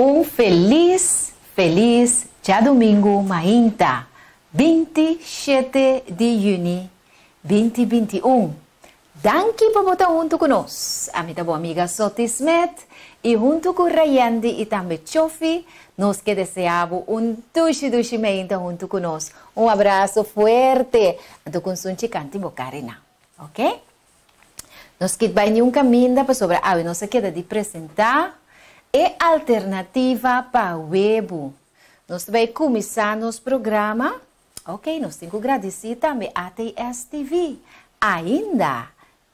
Un felis felis djadumingu mainta, 27 di yüni 2021. Danki pa bo ta huntu ku nos. Ami ta bo amiga Soti Smith i huntu ku Rayendi i tambe Chofi nos ke deseá bo un dushi dushi mainta huntu ku nos. Un abraso fuerte anto ku un sunchi kanti bo karina. Ok? Nos kit bai niun kaminda pasobra awe nos a keda di presentá e alternativa pa webu. Nos ta bai kuminsá nos programa. Ok, nos tin ku gradisí tambe ATS TV. Ainda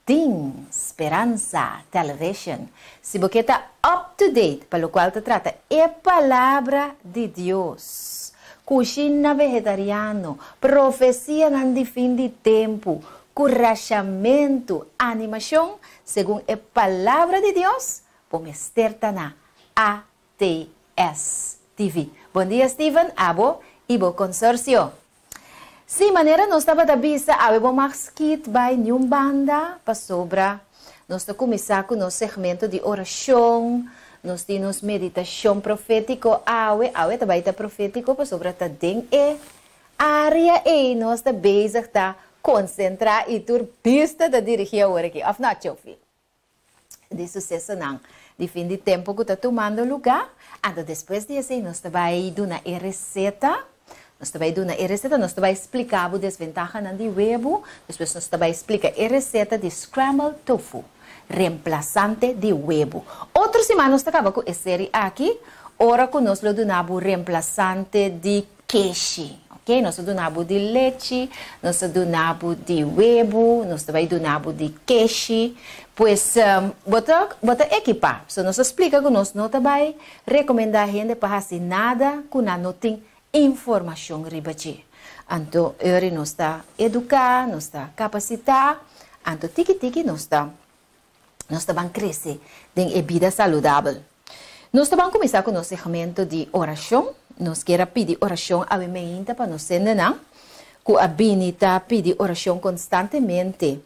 tin Speransa Television. Si bo ke ta up to date pa lokual ta trata e Palabra di Dios, kushina vegetariano, profesianan di fin di tempu, kurashamentu, animashon, segun e Palabra di Dios, bo mester ta na ATS TV. Bon dia Steven, abo i bo konsorsio. Sí, manera nos tabata bisa, awe bo mag skit bai niun banda pasobra nos ta kuminsá ku nos segmento di orashon, nos tin nos meditashon profétiko awe, awe ta bai ta profétiko pasobra ta den e área ei nos ta bezig ta konsentrá i tur bista ta dirigí awor aki, òf no, Chofi? Di susesonan di fin di tempu ku ta tumando lugá. Anto despues di esei nos ta bai duna e reseta. Nos ta bai duna e reseta, nos ta bai splika bo desventahanan di webu, despues nos ta bai splika e reseta di scrambled tofu, remplasante di webu. Otro siman nos ta kaba ku e seri aki, ora ku nos lo duna bo remplasante di keshi. Ok, nos ta duna bo di lechi, nos ta duna bo di webu, nos ta bai duna bo di keshi. Pues, bo ta, bo ta ekipá. So nos ta splika ku nos no ta bai rekomendá hende pa hasi nada ku nan no tin informashon riba dje. Anto, ori nos ta eduká, nos ta kapasitá, anto tiki tiki nos ta, nos ta ban krese den e bida saludabel. Nos ta ban kuminsá ku nos segmento di orashon. Nos kier a pidi orashon awe meinta pa nos hendenan ku a bini ta pidi orashon konstantemente.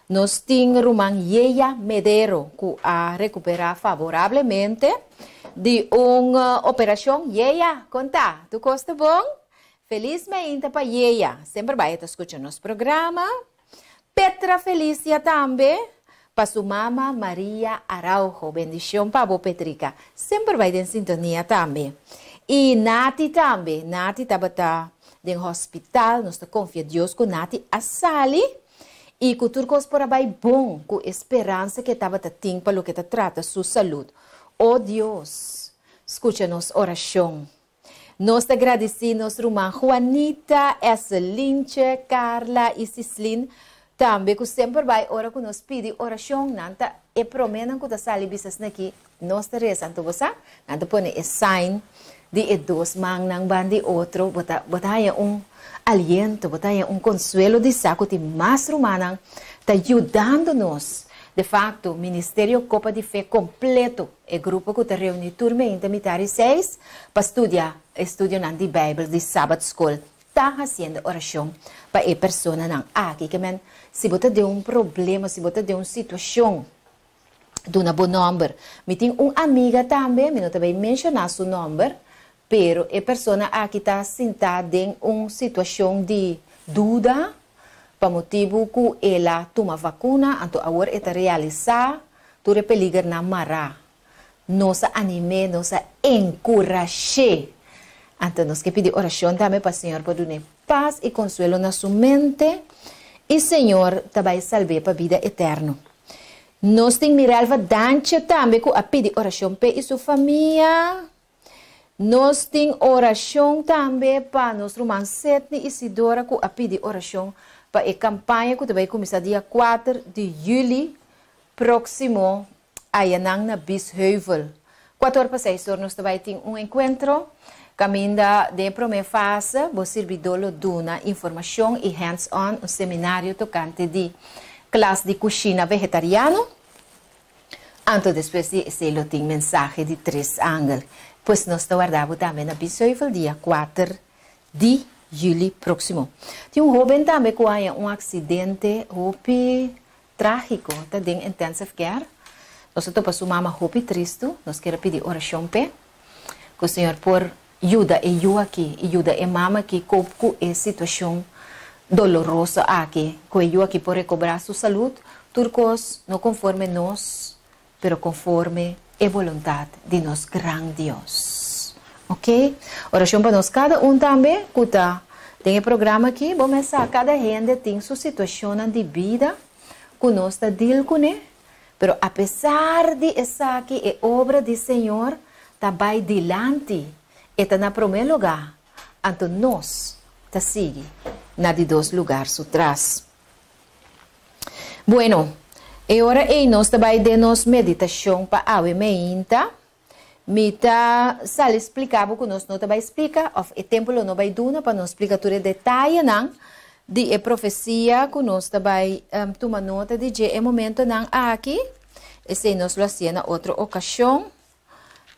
Nos tin ruman Yeya Medero ku a rekuperá favorablemente di un operashon. Yeya, kon ta? Tur kos ta bon? Felis meinta pa Yeya. Semper bai e ta skucha nos programa. Petra Felicia tambe pa su mama Maria Araujo. Bendicion pa bo Petrica. Semper bai den sintonia tambe. Y Nati tambe. Nati tabata den hospital. Nos ta confia Dios cu Nati a sali y cu tur cos por a bai bon cu e speransa cu e tabata tin pa loke ta trata su salud. O Dios, scucha nos oracion. Nos ta gradisí nos ruman Juanita, Esselinche, Carla i Sislin tambe ku semper bai ora ku nos pidi orashon nan ta e proménan ku ta sali bisa asina aki nos ta resa. Anto bo sa nan ta pone e sign di e dos mannan ban di otro bo ta bo ta haña un aliento bo ta haña un konsuelo di sa ku tin mas rumannan ta yudando nos. De fakto Ministerio Kopa di Fe kompleto E grupo ku ta reuní tur meinta mitar i seis pa studia estudionan di Beibel di Sabat Skol ta hasiendo orashon pa e personanan aki. Ke men, si bo ta den un problema, si bo ta den un situashon, duna bo nòmber. Mi tin un amiga tambe, mi no ta bai menshoná su nòmber, pero e persona aki ta sintá den un situashon di duda pa motibu ku el a tuma vakuna, anto awor e ta realisá Tur e peligernan mará. Nos a anim'é, nos a enkurash'é. Anto nos ke pidi orashon tambe pa Señor por dun'é pas i konsuelo na su mente i Señor ta bai salb'é pa bida eterno. Nos tin Mirelva Dantje tambe ku a pidi orashon p'e i su famia. Nos tin orashon tambe pa nos ruman Sedney Isidora ku a pidi orashon pa e kampaña ku ta bai kuminsá dia kuater di yüli próksimo ayanan na Biesheuvel. Kuater or pa seis or nos ta bai tin un enkuentro kaminda den e promé fase bo sirbidó lo duna informashon i hands on un seminario tokante di klas di kushina vegetariano. Anto despues di esei lo tin mensahe di tres angel. Pues nos ta warda bo tambe na Biesheuvel dia kuater di juli próksimo. Tin un hóben tambe ku a haña un aksidente hopi trágiko, ta den intensive care. Nos a topa su mama hopi tristu, nos kier a pidi orashon p'e. Ku Señor por yuda e yu aki i yuda e mama aki cope ku e situashon doloroso aki. Ku e yu aki por rekobrá su salud. Tur kos no konforme nos, pero konforme e boluntat di nos gran Dios. Ok? Orashon pa nos kada un tambe ku ta den e programa aki. Bo mes sa kada hende tin su situashonnan di bida ku nos ta deal kuné. Pero apesar di esaki e obra di Señor ta bai dilanti, e ta na promé lugá, anto nos ta sigui na di dos lugar su tras. Bueno, e ora ei nos ta bai den nos meditashon pa awe meinta. Mi ta sali splika bo ku nos no ta bai splika, òf e tempu lo no bai duna pa nos splika tur e detayenan di e profesia ku nos ta bai tuma nota di dje e momentonan aki. Esei nos lo hasié na otro okashon.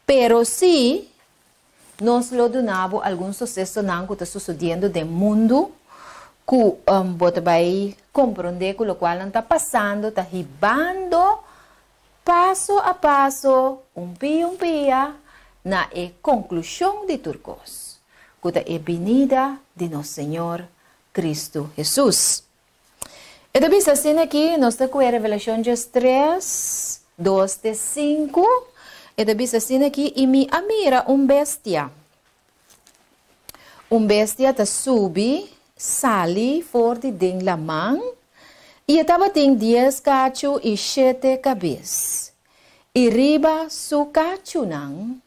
Pero sí, nos lo duna bo algun susesonan ku ta susediendo den mundu ku bo ta bai komprondé ku lokual nan ta pasando ta hibando Paso a paso, un pia un pia, na e konklushon di tur kos, ku ta e binida di nos Señor Kristu Hesus. E ta bisa asina aki, nos ta kue Revelashon 13, 2 te 5, e ta bisa asina aki, I mi a mira un bestia. Un bestia ta subi sali for di den laman, i e tabatin dies kachu i shete kabes. I riba su kachunan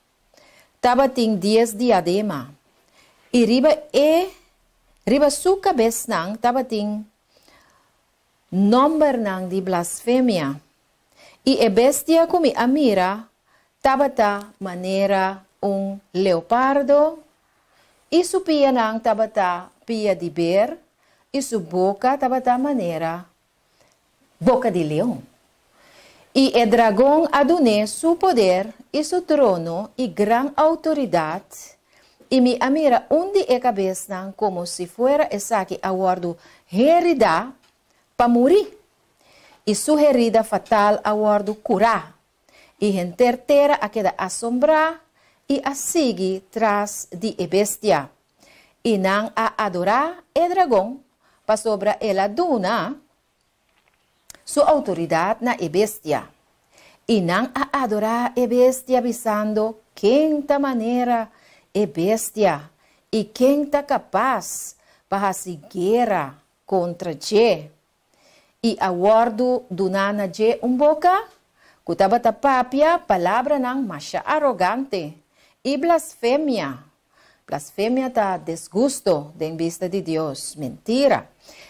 tabatin dies diadema, i riba e riba su kabesnan tabatin nòmbernan di blasfemia. I e bestia ku mi a mira tabata manera un leopardo, i su pianan tabata pia di ber, i su boka tabata manera boka di leon. I e dragon a dun'é su poder i su trono i gran outoridat, i mi a mira un di e kabesnan komo si fuera esaki a wòrdu heridá pa muri, i su herida fatal a wòrdu kurá, i henter tera a keda asombrá i a sigui tras di e bestia. I nan a adorá e dragon, pasobra el a duna su outoridat na e bestia. I nan a adorá e bestia, bisando, Ken ta manera e bestia, i ken ta kapas pa hasi guera kontra dje, i a wòrdu duná na dje un boka ku tabata papia palabranan masha arogante i blasfemia. Blasfemia ta desgusto den bista di Dios, mentira,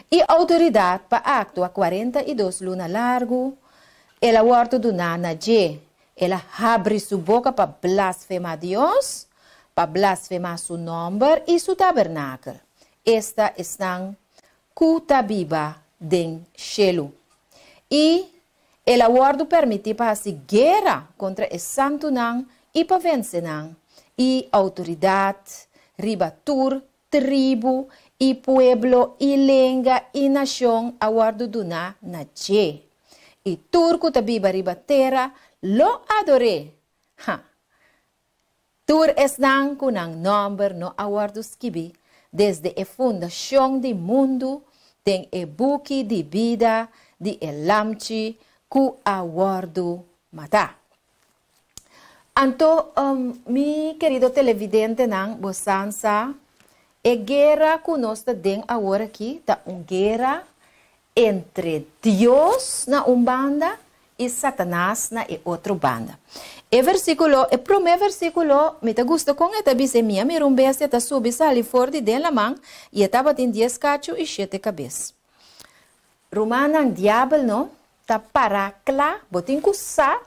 i outoridat pa aktua 42 luna largu, el a wòrdu duná na dje. El a habri su boka pa blasfemá Dios, pa blasfemá su nòmber i su tabernakel, esta esnan ku ta biba den shelu. I el a wòrdu permití pa hasi guera kontra e santunan i pa vense nan, i outoridat riba tur tribu i pueblo i lenga i nashon a wòrdu duná na dje. I tur ku ta biba riba tera lo ador'é. Ha! Tur esnan ku nan nòmber no a wòrdu skibí desde e fundashon di mundu den e buki di bida di e Lamchi ku a wòrdu matá. Anto, mi kerido televidentenan, bo san sa, e guera ku nos ta den awor aki ta un guera entre Dios na un banda i Satanas na e otro banda. E versíkulo, e promé versíkulo, mi ta gusta kon e ta bisa, Mi a mira un bestia ta subi sali for di den laman, i e tabatin dies kachu i shete kabes. Rumannan, diabel no ta pará kla, bo tin ku sa,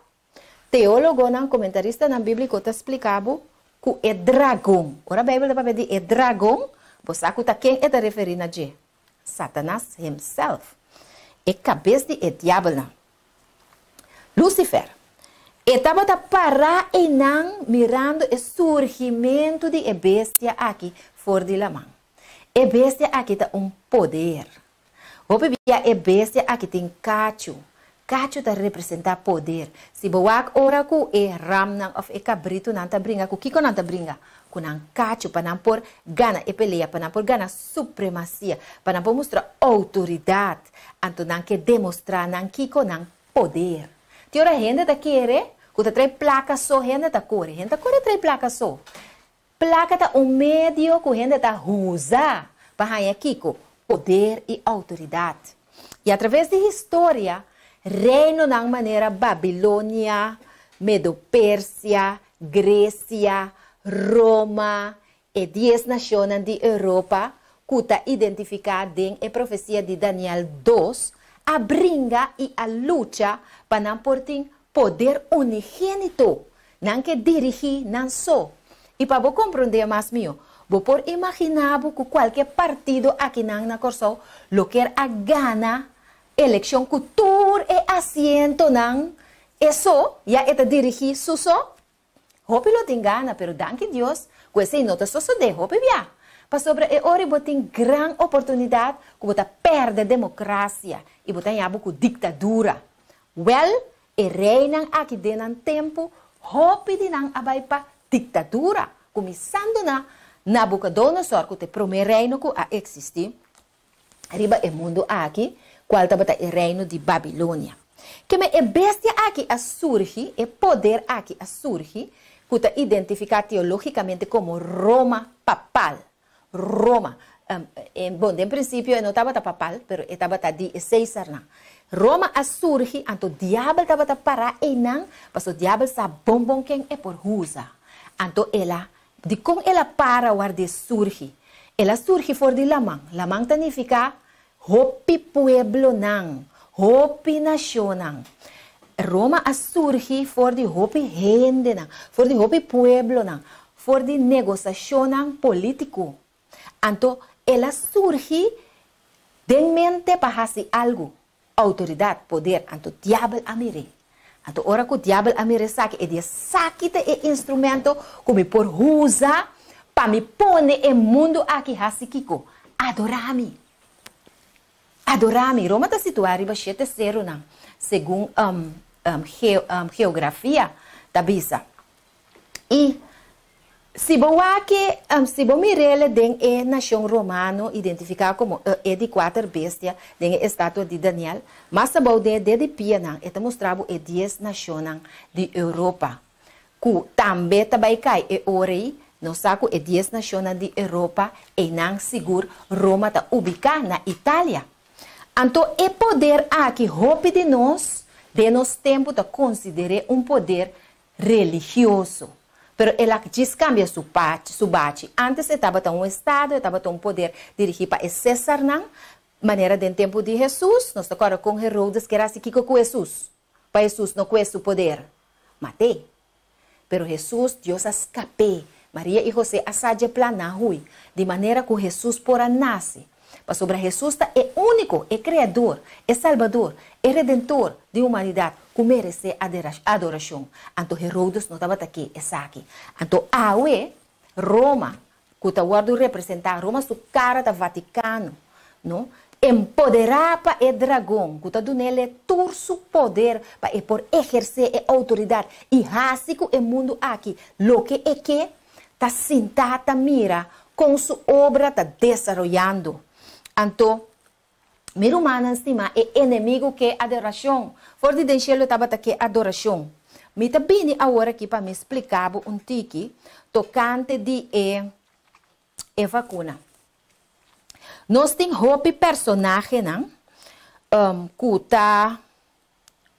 teólogonan, komentaristanan bíbliko ta splika bo ku e dragon, ora Beibel ta papia di e dragon, bo sa ku ta ken e ta referí na dje? Satanas himself, e kabes di e diabelnan. Lucifer, e tabata pará einan mirando e surgimentu di e bestia aki for di laman. E bestia aki ta un poder. Hopi bia e bestia aki tin kachu. Kachu ta representá poder. Si bo wak ora ku e ramnan òf e kabritunan ta bringa, ku kiko nan ta bringa? Ku nan kachu, pa nan por gana e pelea, pa nan por gana supremasia, pa nan por mustra outoridat. Anto nan ke demostrá nan kiko? Nan poder. Tin ora hende ta kere ku ta trae plaka so hende ta kore. Hende ta kore trae plaka so. Plaka ta un medio ku hende ta usa pa haña kiko? Poder i outoridat. I atraves di historia, reinonan manera Babilonia, Medo-Persia, Gresia, Roma, e dies nashonnan di Europa ku ta identifiká den e profesia di Daniel dos, a bringa i a lucha pa nan por tin poder unigénito. Nan ke dirigí nan so. I pa bo komprondé mas mihó, bo por imaginá bo ku kualke partido akinan na Kòrsou lo ker a gana elekshon ku tur e asientonan e so, ya e ta dirigí su so? Hopi lo tin gana, pero danki Dios ku esei no ta sosodé hopi bia. Pasobra e ora bo tin gran oportunidat ku bo ta pèrdè demokrasia i bo ta haña bo ku diktadura. Wèl, E reinan aki den nan tempu, hopi di nan a bai pa diktadura, kuminsando na Nabukodonosor ku ta e promé reino ku a eksistí riba e mundu aki, kual tabata e reino di Babilonia. Keme e bestia aki a surgi, e poder aki a surgi, ku ta identifiká teológikamente komo Roma papal. Roma. Bon, den prinsipio e no tabata papal, pero e tabata di e Cesarnan. Roma a surgi, anto diabel tabata pará einan, pasobra diabel sa bon bon ken e por usa. Anto el a, dikon el a para ward'é surgi? El a surgi for di laman. Laman ta nifiká hopi pueblonan, hopi nashonnan. Roma a surgi for di hopi hendenan, for di hopi pueblonan, for di negosashonnan polítiko. Anto el a surgi den mente pa hasi algu, outoridat, poder. Anto diabel a mir'é. Anto ora ku diabel a mira esaki, e di, Esaki ta e instrumento ku mi por usa pa mi pone e mundu aki hasi kiko? Adorá mi! Adorá mi! Roma ta situá riba shete serunan, segun geografia ta bisa. I si bo wak e, si bo mir'el den e nashon romano identifiká komo e e di kuater bestia den e estatua di Daniel, mas abou den e dede pianan e ta mustra bo e dies nashonnan di Europa ku tambe ta bai kai e ora ei. Nos sa ku e dies nashonnan di Europa einan sigur Roma ta ubiká na Italia. Anto e poder aki hopi di nos den nos tempu ta konsider'é un poder religioso. Pero el a djis kambia su pachi, su bachi. Antes e tabata un estado, e tabata un poder dirigí pa e Cesarnan, manera den tempu di Hesus. Nos ta kòrda kon Herodes ker hasi kiko ku Hesus, pa Hesus no kue su poder. Mat'é. Pero Hesus, Dios a skap'é. Maria i José a sa dje plan nan hui, di manera ku Hesus por a nase. Pasobra Hesus ta e úniko, e Kreador, e Salbador, e Redentor di humanidat ku meresé adorashon. Anto Herodes no tabata ke esaki. Anto awe, Roma, ku ta wòrdu representá, Roma su kara ta Vatikano, no? Empoderá pa e dragon, ku ta dun'el tur su poder pa e por ehersé e outoridat i hasi ku e mundu aki loke e ke, ta sintá ta mira kon su obra ta desaroyando. Anto, mi rumannan stimá, e enemigu ke adorashon. For di den shelu tabata ke adorashon. Mi ta bini awor aki pa mi splika bo un tiki tokante di e e vakuna. Nos tin hopi personahenan ku ta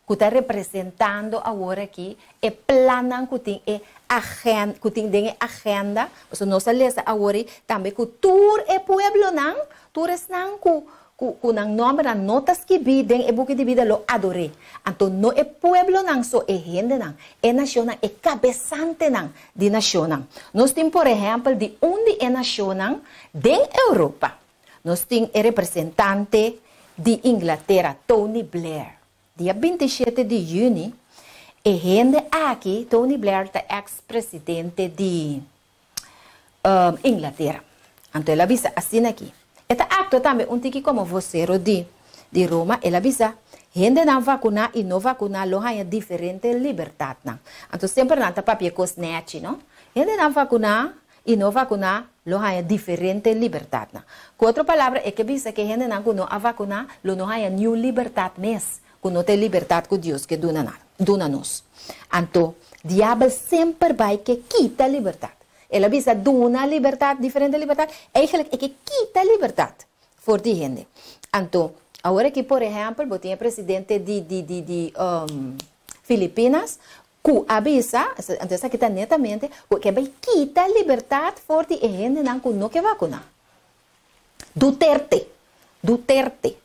ku ta representando awor aki e plannan ku tin e agen ku tin den e agenda, pasobra nos a lesa awor ei tambe ku tur e pueblonan, tur esnan ku ku ku nan nòmbernan no ta skibí den e buki di bida lo ador'é. Anto no e pueblonan so, e hendenan, e nashonnan, e kabesantenan di nashonnan. Nos tin por ehèmpel di un di e nashonnan den Europa. Nos tin e representante di Inglatera, Tony Blair. Dia 27 di yüni, e hende aki, Tony Blair, ta eks presidente di Inglatera. Anto el a bisa asina aki. E ta aktua tambe un tiki komo vosero di di Roma. El a bisa, Hendenan vakuná i no vakuná lo haña diferente libertatnan. Anto semper nan ta papia kos nèchi, no? Hendenan vakuná i no vakuná lo haña diferente libertatnan. Ku otro palabra e ke bisa ku e hendenan ku no a vakuná lo no haña niun libertat mes, ku no ta e libertat ku Dios ke duna nan, duna nos. Anto, diabel semper bai ke kita libertat. El a bisa duna libertat, diferente libertat, eigenlijk e ke kita libertat for di hende. Anto, awor aki por ehèmpel bo tin e presidente di di di di Filipinas ku a bisa, anto esaki ta netamente, ku e ke bai kita libertat for di e hendenan ku no ke vakuná. Duterte, Duterte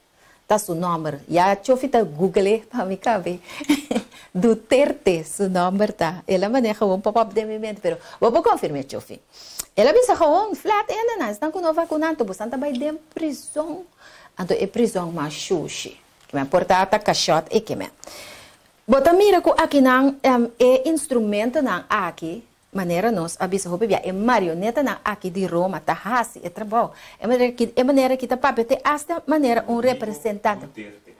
ta su nòmber. Ya Chofi ta google pa mi kabe. Duterte su nòmber ta. El a manera gewoon pop up den mi mente, pero bo por konfirm'é Chofi. El a bisa gewoon flat hendenan, esnan ku no vakuná anto bosan ta bai den prizon. Anto e prizon mas shushi. Kimen por ta ta kashòt e kimen. Bo ta mira ku akinan e instrumentonan aki Manera nos a bisa hopi bia, e marionetanan aki di Roma ta hasi e trabou. E manera ki e manera ki ta papia te asta manera un Rodrigo representante. Duterte.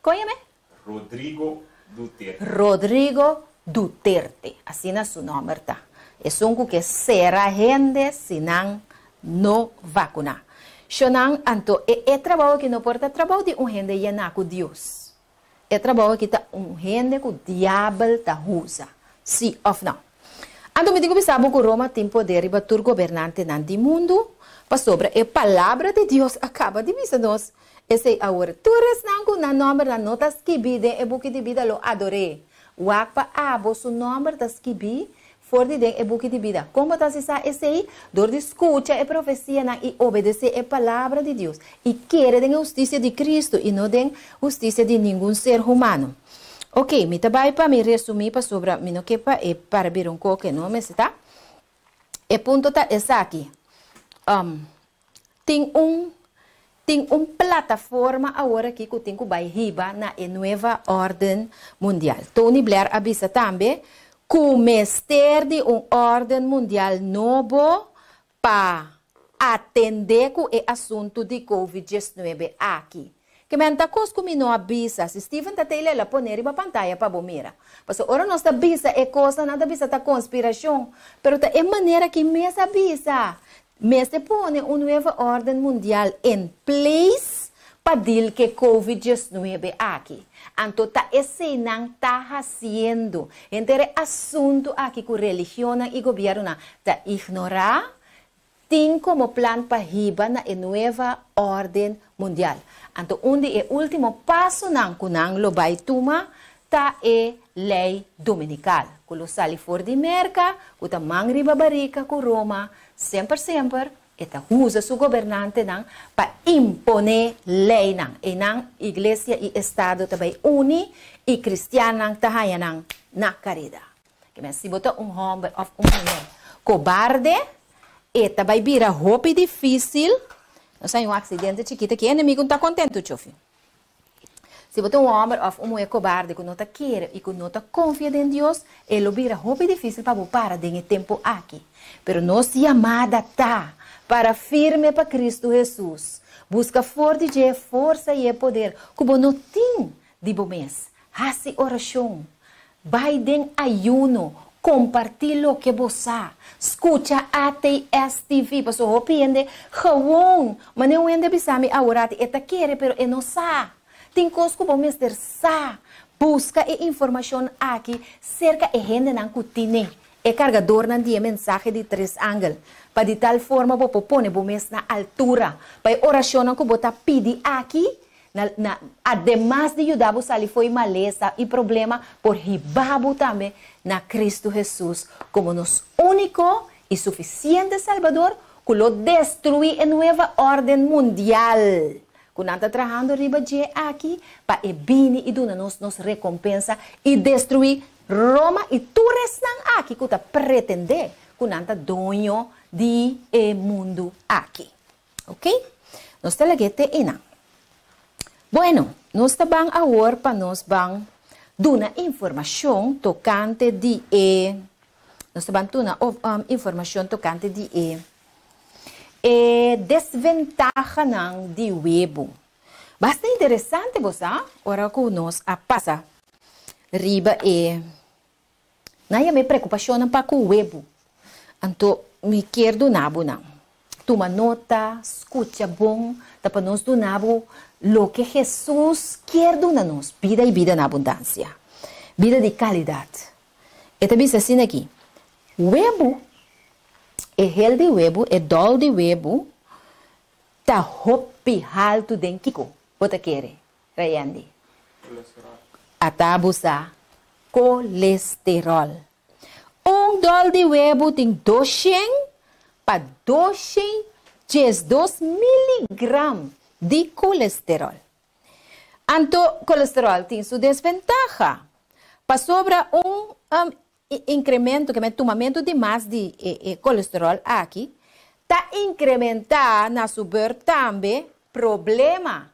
Kon yam'é? Rodrigo Duterte. Rodrigo Duterte, asina su nòmber ta. Esun ku ke sera hende si nan no vakuná. Shonnan, anto e e trabou aki no por ta trabou di un hende yená ku Dios. E trabou aki ta un hende ku diabel ta usa, si òf nò? Anto mi tin ku bisa bo ku Roma tin poder riba tur gobernantenan di mundu, pasobra e Palabra di Dios a kaba di bisa nos esei awor, Tur esnan ku nan nòmbernan no ta skibí den e buki di bida lo ador'é. Wak pa abo su nòmber ta skibí For di den e buki di bida. Kon bo ta hasi sa esei? Dor di skucha e profesianan i obedesé e Palabra di Dios, i kere den e hustisia di Kristu i no den hustisia di ningun ser humano. Oke, mi ta bai pa mi resumí pasobra mi no ke pa e para bira un koke, no mester ta. E punto ta esaki, Tin un tin un plataforma awor aki ku tin ku bai hiba na e nueva órden mundial. Tony Blair a bisa tambe ku mester di un órden mundial nobo pa atendé ku e asuntu di Covid 19 aki. Ke men ta kos ku mi no a bisa. Si Steven ta tei el a pone riba pantaya pa bo mira. Pasobra ora nos ta bisa e kosnan, nan ta bisa ta konspirashon. Pero ta e manera ki mes a bisa. Mester pone un nueva orden mundial en place pa deal ke Covid 19 aki. Anto ta esei nan ta hasiendo. Henter e asuntu aki ku religionnan i gobiernonan ta ignorá, tin komo plan pa hiba na e nueva orden mundial. Anto un di e ultimo pasonan ku nan lo bai tuma ta e lei dominikal, ku lo sali for di Merka, ku ta man riba barika ku Roma, semper semper e ta usa su gobernantenan pa imponé leinan. Einan iglesia i estado ta bai uni i kristiannan ta haña nan na kareda. Kimen si bo ta un hòmber òf un muhé kobarde, e ta bai bira hopi difísil. Nos haña un aksidente chikito aki, e enemigu no ta kontentu, Chofi. Si bo ta un hòmber òf un muhé kobarde ku no ta kere i ku no ta konfia den Dios, e lo bira hopi difísil pa bo para den e tempu aki. Pero nos yamada ta, para firme pa Kristu Hesus. Buska for di dje e forsa i e poder ku bo no tin di bo mes. Hasi orashon. Bai den ayuno. Kompartí loke bo sa. Skucha ATS TV, pasobra hopi hende gewoon, manera un hende a bisa mi aworati, e ta kere pero e no sa. Tin kos ku bo mester sa. Buska e informashon aki serka e hendenan ku tine e kargadornan di e mensahe di tres angel, pa di tal forma bo por pone bo mes na altura pa e orashonnan ku bo ta pidi aki Na, na, ademas di yuda bo sali fo'i malesa i problema, por hiba bo tambe na Kristu Hesus komo nos úniko i sufisiente Salbador ku lo destruí e nueva órden mundial ku nan ta trahando riba dje aki pa e bini i duna nos nos rekompensa i destruí Roma i tur esnan aki ku ta pretendé ku nan ta doño di e mundu aki. Ok, nos ta lag'é te einan. Bueno, nos ta ban awor pa nos ban duna informashon tokante di e, nos ta ban duna informashon tokante di e e desventahanan di webu. Basta interesante bo sa, ora ku nos a pasa riba e nan yama e preokupashonnan pa ku webu. Anto mi kier duna bo nan. Tuma nota, skucha bon, ta pa nos duna bo loke Hesus kier duna nos, bida i bida na abundansia, bida di kalidat. E ta bisa asina aki, Webu, e hel di webu, e dòl di webu, ta hopi haltu den kiko bo ta kere, Rayendi? Kolesterol. Ata bo sa, kolesterol. Un dòl di webu tin doshen pa 212 miligram di kolesterol. Anto kolesterol tin su desventaha, pasobra un inkremento, ke men tumamentu di mas di e kolesterol aki, ta inkrementá na su bèrt tambe problema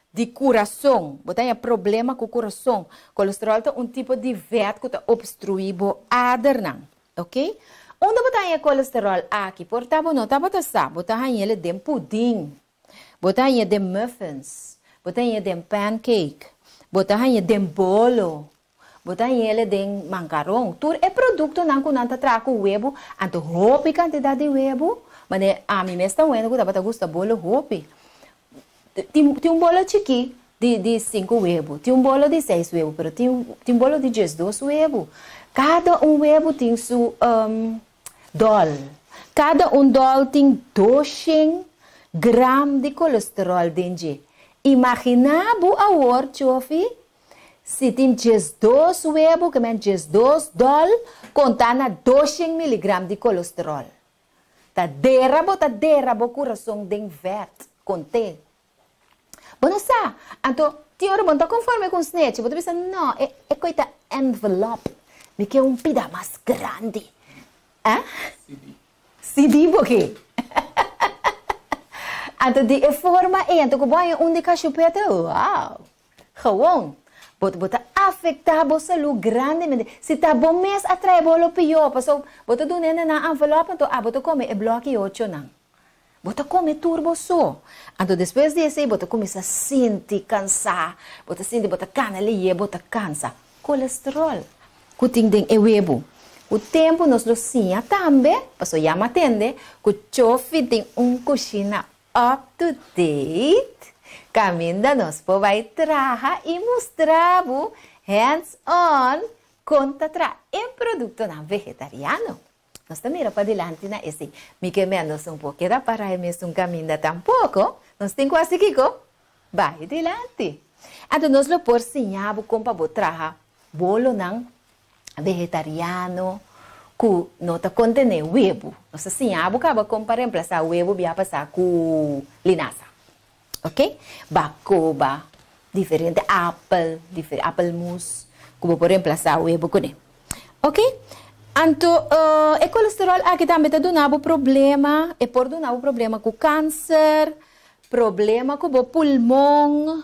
di kurason. Bo ta haña problema ku kurason. Kolesterol ta un tipo di vèt ku ta opstruí bo adernan. Ok? Unda bo ta haña e kolesterol aki? Por ta bo no tabata sa, bo ta hañ'el den pudin. Bo ta hañ'e den muffins. Bo ta hañ'e den pancake. Bo ta hañ'e den bolo. Bo ta hañ'el den mankaron. Tur e produktonan ku nan ta traha ku webu, anto hopi kantidat di webu, manera ami mes ta wende ku tabata gusta bolo hopi. Tin tin un bolo chikí di di sinku webu, tin un bolo di seis webu, pero tin tin bolo di diesdos webu. Kada un webu tin su dòl. Kada un dòl tin doshen gram di kolesteròl den dje. Imaginá bo awor, Chofi, si tin 12 webu, ke men 12 dòl, kontá na 200 miligram di kolesteròl. Ta dera bo ta dera bo kurason den vèt, kont'é. Bo no sa. Anto, tin ora bo no ta konforme ku un snechi, bo ta bisa, No, e e koi ta envelop. Mi ke un pida mas grandi. Eh? CD. CD bo ke. Anto di e forma ei, anto ku bo haña un di kashupete, wow! Gewoon. Bo bo ta afektá bo salú grandemente. Si ta bo mes a trae bo lo pió, pasobra bo ta duna hende nan envelop, anto abo ta kome e blòki ochonan. Bo ta kome tur bo so. Anto despues di esei bo ta kuminsá sinti kansá, bo ta sinti bo ta kana leyé, bo ta kansa. Kolesterol ku tin den e webu. Ku tempu nos lo siña tambe, pasobra ya mi a tende ku Chofi tin un kushina up to date kaminda nos por bai traha i mustra bo hands on kon ta traha e produktonan vegetariano. Nos ta mira padilanti na esei. Mi ke menos un por keda para e mesun kaminda tampoko. Nos tin ku hasi kiko? Bai dilanti. Anto nos lo por siña bo kon pa bo traha bolonan vegetariano ku no ta kontené webu. Nos ta siña bo kaba kon pa remplasá webu bia pasá ku linasa. Ok? Bakoba, diferente apel, diferente apelmoes ku bo por remplasá webu kuné. Ok? Anto e kolesterol aki tambe ta duna bo problema, e por duna bo problema ku kanser, problema ku bo pulmon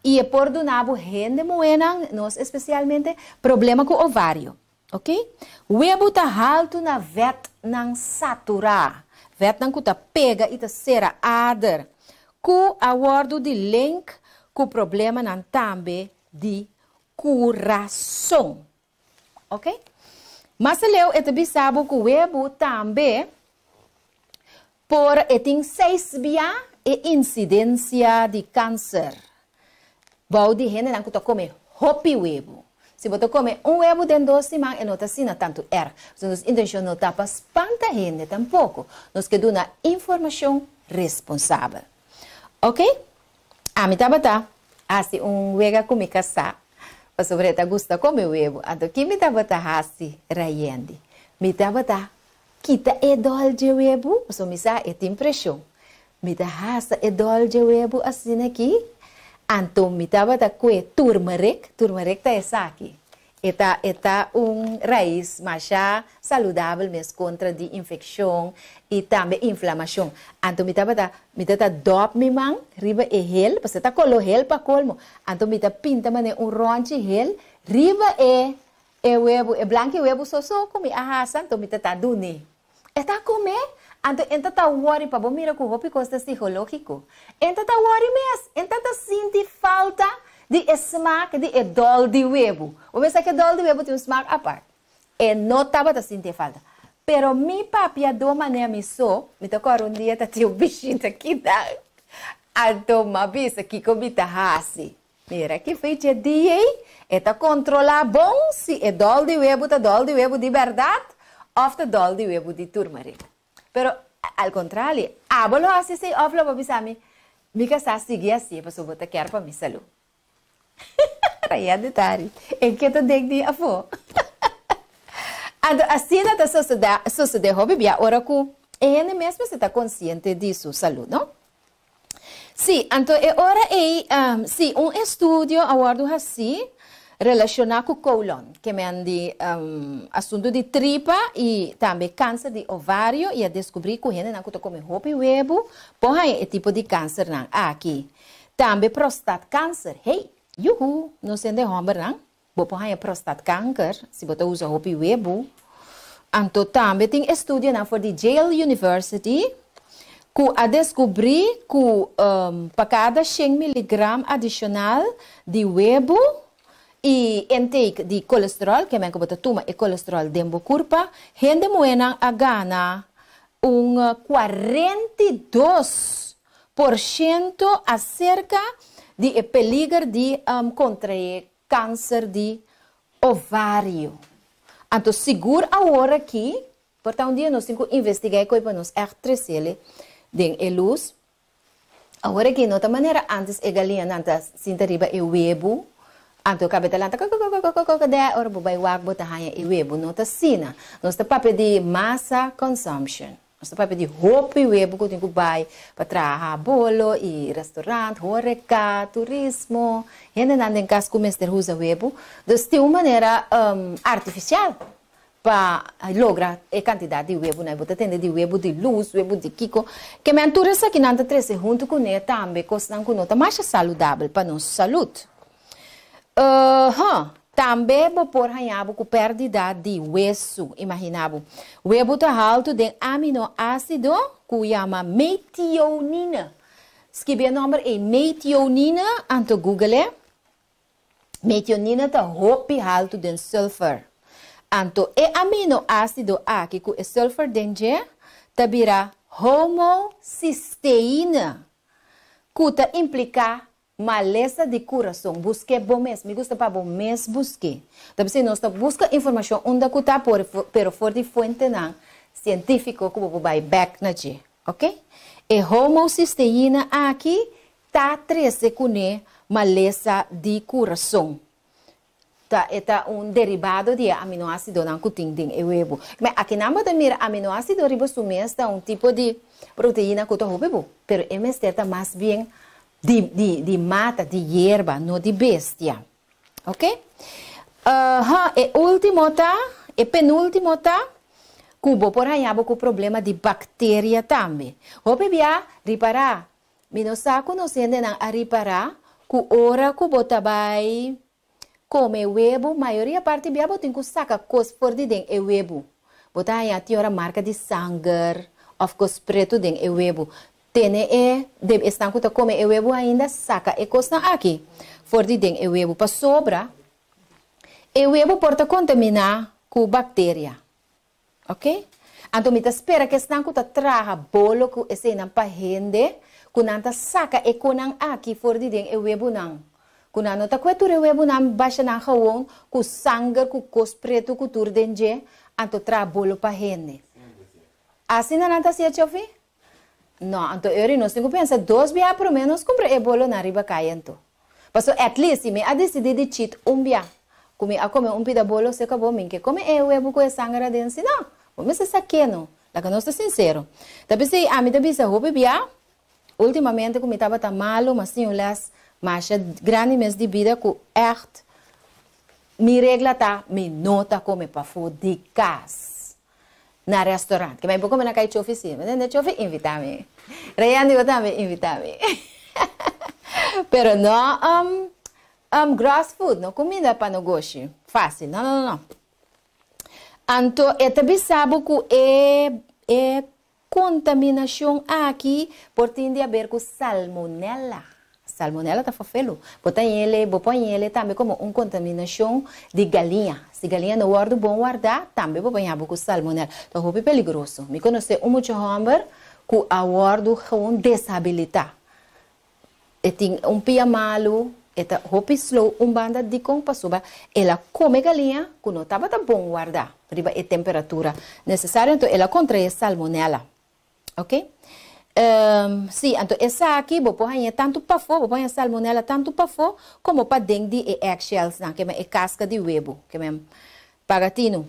i e por duna bo hende muhénan, nos espesialmente, problema ku ovario. Ok? Webu ta haltu na vètnan saturá, vètnan ku ta pega i ta sera ader, ku a wòrdu di link ku problemanan tambe di kurason. Ok? Mas aleu e ta bisa bo ku webu tambe por e tin seis bia e insidensia di kanser bou di hendenan ku ta kome hopi webu. Si bo ta kome un webu den dos siman e no ta asina tantu erg. Pasobra nos intenshon no ta pa spanta hende tampoko. Nos ke duna informashon responsabel. Ok? Ami tabata hasi un wega ku mi kasá pasobra e ta gusta kome webu. Anto ki mi tabata hasi, Rayendi? Mi tabata kita e dòl dje webu, pasobra mi sa e tin preshon. Mi ta hasa e dòl dje webu asina aki, anto mi tabata kue turmerik, turmerik ta esaki. E ta e ta un rais masha saludabel mes kontra di infekshon i tambe inflamashon. Anto mi tabata mi ta ta dòp mi man riba e hel, pasobra ta kolo hel pa kolmo, anto mi ta pinta manera un rònchi hel riba e E webu, e blanki webu so so ku mi a hasa, anto mi ta ta dun'é. E ta kum'é? Anto e n' ta worry pa bo mira ku hopi kos ta psikológiko. E n' ta worry mes, e n' ta sinti falta di e smaak di e dòl di webu. Bo pensa ku e dòl di webu tin un smaak apart. E no tabata sinti falta. Pero mi papiadó manera mi so, mi ta kòrda un dia tatin un bishita akinan. Anto m'a bisa kiko mi ta hasi. Mira ki fecha dia ei, e ta kontrolá bon si e dòl di webu ta dòl di webu di bèrdat òf ta dòl di webu di turmeric. Pero al kontrali, abo lo hasi esei òf lo bo bisa mi, Mi kasá sigui hasié pasobra bo ta kier pa mi salú. Raya di tari, e ke ta dek di afó. Anto asina ta sosodé sosodé hopi bia ora ku e hende mes mester ta konsiente di su salú, no? Sí, anto e ora ei, sí, un estudio a wòrdu hasí relashoná ku kolon, ke men di asuntu di tripa i tambe kanser di ovario i a deskubrí ku hendenan ku ta kome hopi webu por haña e tipo di kansernan aki. Tambe prostatkanser, hey, yuhu, nos hende hòmbernan, bo por haña prostatkanker si bo ta usa hopi webu. Anto tambe tin estudionan for di Yale University ku a deskubrí ku pa kada shen miligram adishonal di webu i intake di kolesteròl, ke men ku bo ta tuma e kolesteròl den bo kurpa, hende muhénan a gana un 42% aserka di e peliger di kontraé kanser di ovario. Anto sigur awor aki, por ta un dia nos tin ku investigá e koi pa nos ègt tresele den e lus. Awor aki no ta manera ántes e galiñanan ta sinta riba e webu, anto kabe ta lanta kokokokokokoko dè ora bo bai wak bo ta haña e webu. No ta asina. Nos ta papia di massa consumption. Nos ta papia di hopi webu ku tin ku bai pa traha bolo i restaurant, horeca, turismo, hendenan den kas ku mester usa webu. Dus tin un manera artifisial pa logra e kantidat di webunan. Bo ta tende di webu di lus, webu di kiko. Ke men tur esakinan ta trese huntu kuné tambe kosnan ku no ta masha saludabel pa nos salud. Huh! Tambe bo por haña bo ku pèrdida di wesu. Imaginá bo. Webu ta haltu den aminoásido ku yama metionine. Skibi e nòmber ei, metionine, anto google e. Metionine ta hopi haltu den sulfur. Anto e aminoásido aki ku e sulfur den dje ta bira homocisteïne, ku ta impliká Malesa di kurason, busk'é bo mes. Mi gusta pa bo mes busk'é. Ta bisei nos ta buska informashon unda ku ta por, pero for di fuentenan sientífiko ku bo por bai bèk na dje. Oke? E homocisteïna aki ta trese kuné malesa di kurason. Ta e ta un deribado di e aminoásidonan ku tin den e webu. Me akinan bo ta mira aminoásido riba su mes ta un tipo di proteina ku ta hopi bo, pero e mester ta mas bien di di di mata, di yerba, no di bestia. Ok? Aha, e último ta, e penúltimo ta ku bo por haña bo ku problema di bakteria tambe. Hopi bia ripará, mi no sa ku nos hendenan a ripará ku ora ku bo ta bai Kome webu, mayoria parti bia bo tin ku saka kos for di den e webu. Bo ta haña tin ora marka di sanger òf kos pretu den e webu. Tene e deb esnan ku ta kome e webu ainda saka e kosnan aki for di den e webu pasobra e webu por ta kontaminá ku bakteria. Ok? Anto mi ta spera ku esnan ku ta traha bolo ku eseinan pa hende, ku nan ta saka e konan aki for di den e webunan. Ku nan no ta kue tur e webunan basha nan gewon ku sanger ku kos pretu ku tur den dje, anto traha bolo pa hende. Asina nan ta hasié, Chofi? No, anto Eury, nos tin ku pensa dos bia promé nos kumpra e bolonan riba kaya anto. Paso at least si mi a disidí di cheat un bia, ku mi a kome un pida bolo seka bo, mi ke kome e webu ku e sanger aden si no. Bo mester sa ke no. Laga nos ta sinsero. Ta p'esei ami ta bisa hopi bia, ultimamente ku mi tabata malu, mas tin un les masha grandi mes di bida ku ègt mi regla ta mi no ta kome pafó di kas. Na restaurant. Ke mai bo kome na kai Chofi si. Mi tende Chofi invita mi. Rayan di bo tambe invita mi. Pero no um, um gross food, no kuminda pa nogoshi. Fácil. No, no, no, no. Anto e ta bisa bo ku e e. kontaminashon aki por tin di aber ku salmonella. Salmonella ta fafelu. Bo ta hañ'ele, bo por hañ'ele tambe komo un kontaminashon di galiña. Si galiña no wòrdu bon wardá, tambe bo por haña bo ku salmonella. Ta hopi peligroso. Mi konosé un mucha hòmber ku a wòrdu gewoon deshabilitá. E tin un pia malu, e ta hopi slow un banda dikon pasobra el a kome galiña ku no tabata bon wardá riba e temperatura nesesario, anto el a kontraé salmonella. Ok. Sí, anto esaki bo por haña tantu pafó, bo por haña salmonella tantu pafó komo paden di e eggshellsnan, ke men e kaska di webu, ke men paga tinu.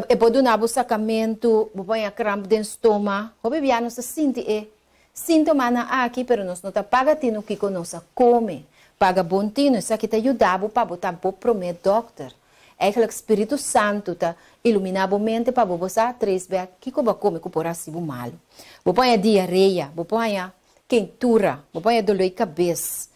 E por duna bo sakamentu, bo por haña kramp den stoma. Hopi bia nos ta sinti e síntomanan aki, pero nos no ta paga tinu kiko nos a kome. Paga bon tinu, esaki ta yuda bo pa bo ta bo promé dòkter. Eigenlijk Spiritu Santu ta iluminá bo mente pa bo bo sa trace back kiko bo a kome ku por hasi bo malu. Bo por haña diarea, bo por haña keintura, bo por haña doló di kabes,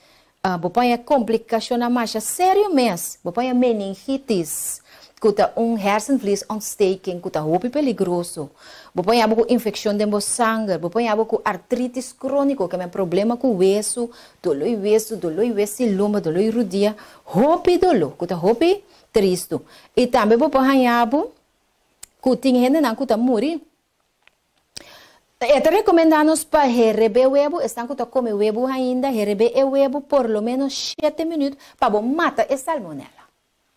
bo por haña komplikashonnan masha serio mes, bo por haña meningitis, ku ta un hersenvliesontsteking ku ta hopi peligroso, bo por haña bo ku infekshon den bo sanger, bo por haña bo ku artritis króniko, ke men problema ku wesu, doló di wesu, doló di wesi lumba, doló di rudia. Hopi doló, ku ta hopi tristu. I tambe bo por haña bo ku tin hendenan ku ta muri. E ta rekomendá nos pa herebé webu, esnan ku ta kome webu ainda, herebé e webu por lo ménos shete minüt pa bo mata e salmonela.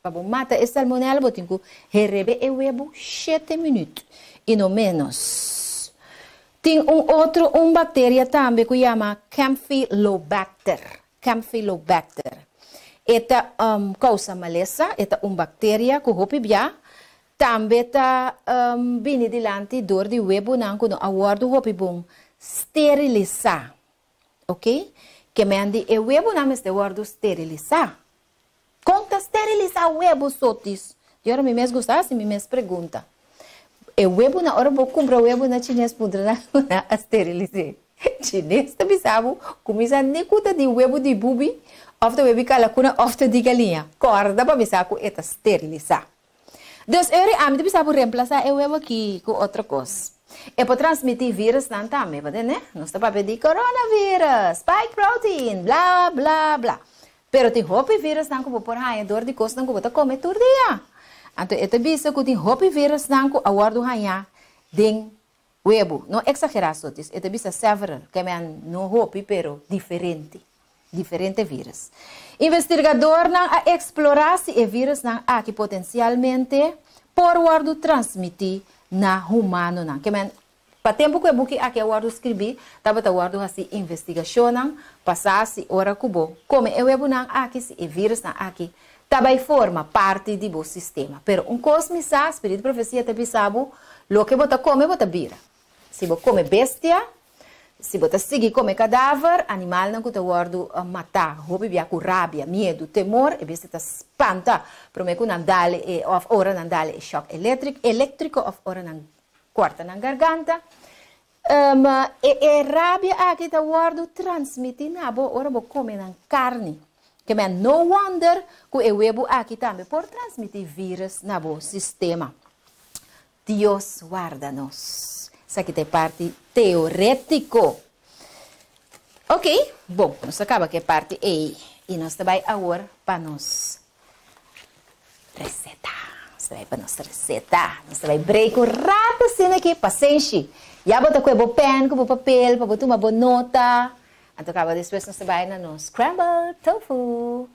Pa bo mata e salmonela bo tin ku herebé e webu shete minüt i no ménos. Tin un otro un bakteria tambe ku yama Campylobacter. Campylobacter. E ta kousa malesa, e ta un bakteria ku hopi bia tambe ta bini dilanti dor di webunan ku no a wòrdu hopi bon sterilisá. Ok, ke men di e webunan mester wòrdu sterilisá. Kon ta sterilisá webu sotis? Di ora mi mes gusta hasi mi mes pregunta. E webunan, ora bo kumpra webu na chines puntra nan ku nan a sterilis'é. Chines ta bisa bo kuminsá ni ku ta di webu di bubi òf ta webu di kalakuna òf ta di galiña. Kòrda pa bisa ku e ta sterilisá. Dus e ora ami ta bisa bo remplasá e webu aki ku otro kos. E por transmití virusnan tambe, bo tende? Nos ta papia di coronavirus, spike protein, bla bla bla. Pero tin hopi virusnan ku bo por haña dor di kosnan ku bo ta kome tur dia. Anto e ta bisa ku tin hopi virusnan ku a wòrdu hañá den webu. No eksagerá sotis, e ta bisa several, ke men no hopi pero diferente, diferente virus. Investirgadornan a eksplorá si e virusnan aki potensialmente por wòrdu transmití na humanonan. Ke men Pa tempu ku e buki aki a wòrdu skribí, tabata wòrdu hasí investigashonnan pa sa si ora ku bo kome e webunan aki, si e virusnan aki ta bai forma parti di bo sistema. Pero un kos mi sa, Spiritu di Profesia ta bisa bo, loke bo ta kome bo ta bira. Si bo kome bestia, si bo ta sigui kome kadaver, animalnan ku ta wòrdu matá hopi bia ku rabia, miedu, temor, e bestia ta spanta promé ku nan dal e òf ora nan dal e shòk eléktriko òf ora nan Corta nan garganta. E e rabia aki ta wordo transmiti na bo ora bo come nan carni. Ke men no wonder cu e webu aki tambe por transmiti virus na bo sistema. Dios warda nos. Esaki ta e parti teoretico. Ok, bon, nos a caba cu e parti ey y nos ta bay awor pa nos Receta. Nos ta bai pa nos receta. Nos ta bai break un rato asina aki. Pasenshi. Ya bo ta kue bo pen ku bo papel pa bo tuma bo nota. Anto kaba despues nos ta bai na nos scrambled tofu.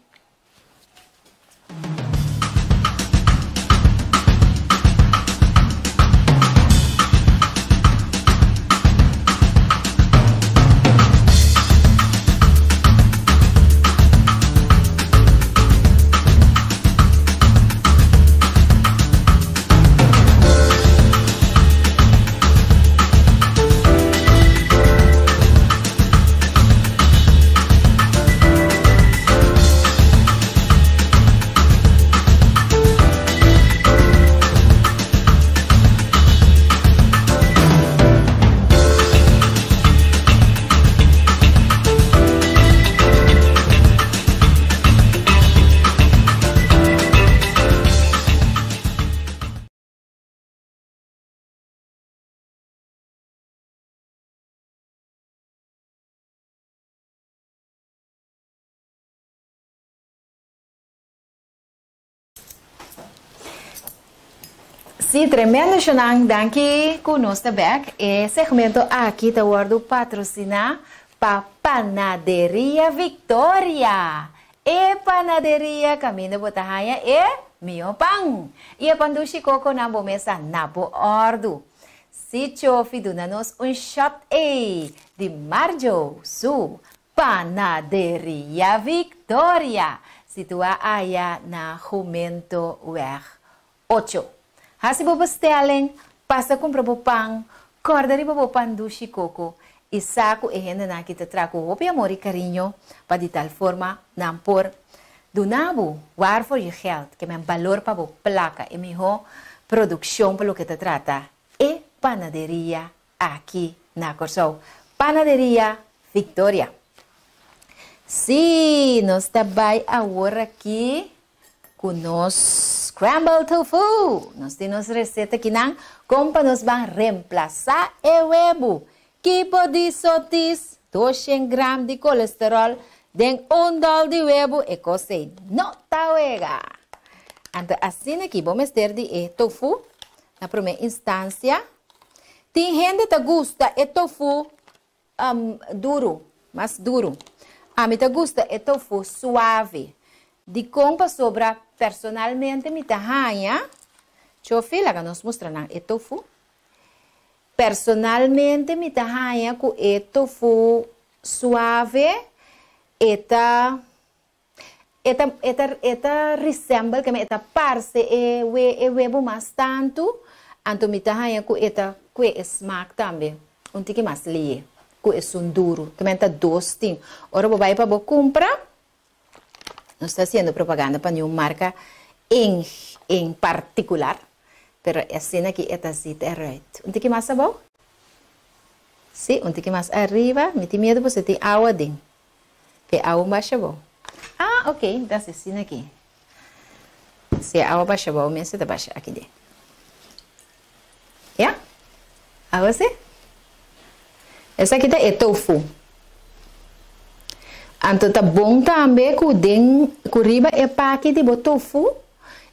Sí, tremendo shonan, danki ku nos ta bek. E segmento aki ta wòrdu patrosiná pa Panaderia Victoria. E panaderia kaminda bo ta haña e mihó pan i e pan dushi koko na bo mesa na bo òrdu. Si Chofi duna nos un shot ei di Marjo su Panaderia Victoria, situá aya na Jumentoweg ocho. Hasi bo bestelling, pasa kumpra bo pan, kòrda riba bo pan dushi koko i sa ku e hendenan aki ta traha ku hopi amor i kariño pa di tal forma nan por duna bo waar voor je geld, ke men balor pa bo plaka, e mihó produkshon pa loke ta trata e panaderia aki na Kòrsou. Panaderia Victoria. Sí, nos ta bai awor aki ku nos scramble tofu. Nos tin nos reseta kinan kon pa nos ban remplasá e webu. Ki bo di sotis 200 gram di kolesteròl den un dòl di webu e kos ei no ta wega. Anto asina ki bo mester di e tofu na promé instansia. Tin hende ta gusta e tofu duru, mas duru. Ami ta gusta e tofu suave. Dikon? Pasobra personalmente mi ta haña, Chofi, laga nos mustra nan e tofu. Personalmente mi ta haña ku e tofu suave e ta e ta e ta e ta resemble, ke e ta parse e we e webu mas tantu, anto mi ta haña ku e ta kue e smaak tambe un tiki mas lie ku esun duru. Ke men ta dos tin. Ora bo bai pa bo kumpra, no ta hasiendo propaganda pa niun marka en en partikular, pero asina ki e ta ziet eruit. Un tiki mas abou? Si, un tiki mas ariba. Mi tin miedu pasobra tin awa den. Pe awa basha abou. Ah, ok, mi ta hasi asina aki. Si e awa basha abou mes e ta basha aki den. Ya? Awa si? Esaki ta e tofu. Anto ta bon tambe ku den ku riba e paki di bo tofu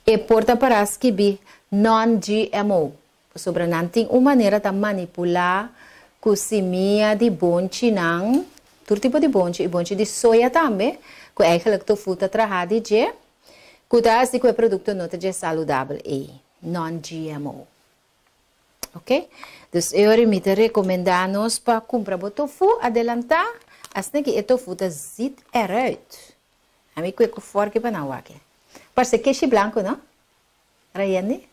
e por ta para skibi non-GMO. Pasobra nan tin un manera ta manipulá ku simia di bonchinan, tur tipo di bonchi i bonchi di soya tambe, ku eigenlijk tofu ta traha di dje, ku ta hasi ku e produkto no ta dje saludabel ei, non-GMO. Ok, dus e ora mi ta rekomendá nos pa kumpra bo tofu adelantá, asina ki e tofu ta ziet eruit. Ami kue ku fòrki pa nan wak e. Parse keshi blanku no? Rayandi,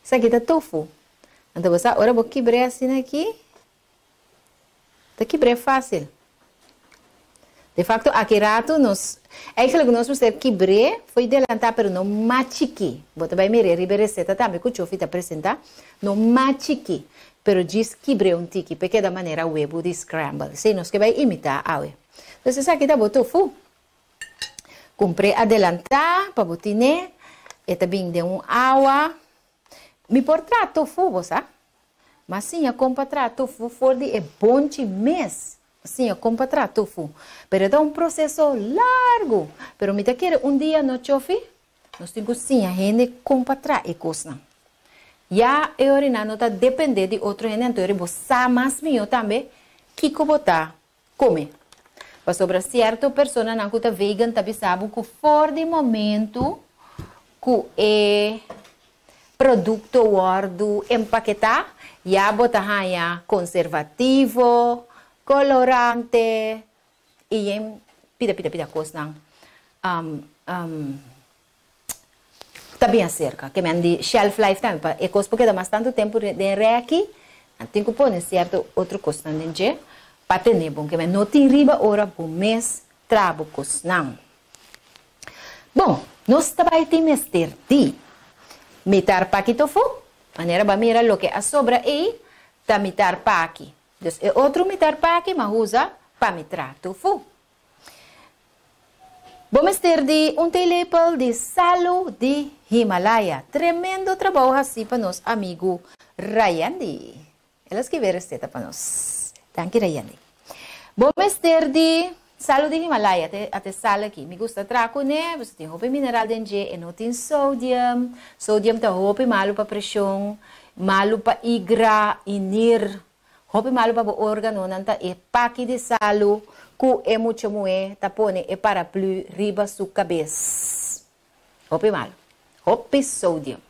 Esaki ta tofu. Anto bo sa ora bo kibr'é asina aki, ta kibr'é fásil. De facto aki rato nos, eigenlijk nos mester kibr'é fo'i delantá pero no machikí. Bo ta bai mir'é riba e receta tambe ku Chofi ta presentá, no machikí, pero djis kibr'é un tiki p'e keda manera webu di scramble. Esei nos ke bai imitá awe. Entonces esaki ta bo tofu. Kumpr'é adelantá pa bo tin'é, e ta bin den un awa. Mi por traha tofu, bo sa. M'a siña kon pa traha tofu for di e bonchi mes. M'a siña kon pa traha tofu. Pero e ta un proseso largu. Pero mi ta kere un dia no, Chofi, nos tin ku siña hende kon pa traha e kosnan. Ya e ora no ta dependé di otro hende, anto e ora bo sa mas mihó tambe kiko bo ta Come. Pasobra cierto personanan cu ta vegan ta bisa bo cu for di momento cu e producto wordo empaketa ya bo ta haya conservativo, colorante y yen pida pida pida cosnan ta bien acerca. Ke men di shelf life tambe pa e cos por keda mas tanto tempo den reki nan tin cu pone cierto otro cosnan den dje pa tene bon. Ke men no tin riba ora bo mes traha bo cosnan. Bon, nos ta bay tin mester di mitar paki tofu, manera bo a mira loke a sobra ey ta mitar paki. Dus e otro mitar paki m'a usa pa mi traha tofu. Bo mester di un theelepel di salu di Himalaya. Tremendo trabou hasi pa nos amigu Rayendi. El a skibi e reseta pa nos. Danki Rayendi. Bo mester di. Salu di Himalaya, te ate sal aki. Mi gusta traha kuné, pasobra tin hopi mineral den dje, e no tin sodium. Sodium ta hopi malu pa preshon, malu pa igra i nir. Hopi malu pa bo órganonan ta e paki di salu ku e mucha muhé ta pone e paraplü riba su kabes. Hopi malu. Hopi sodium.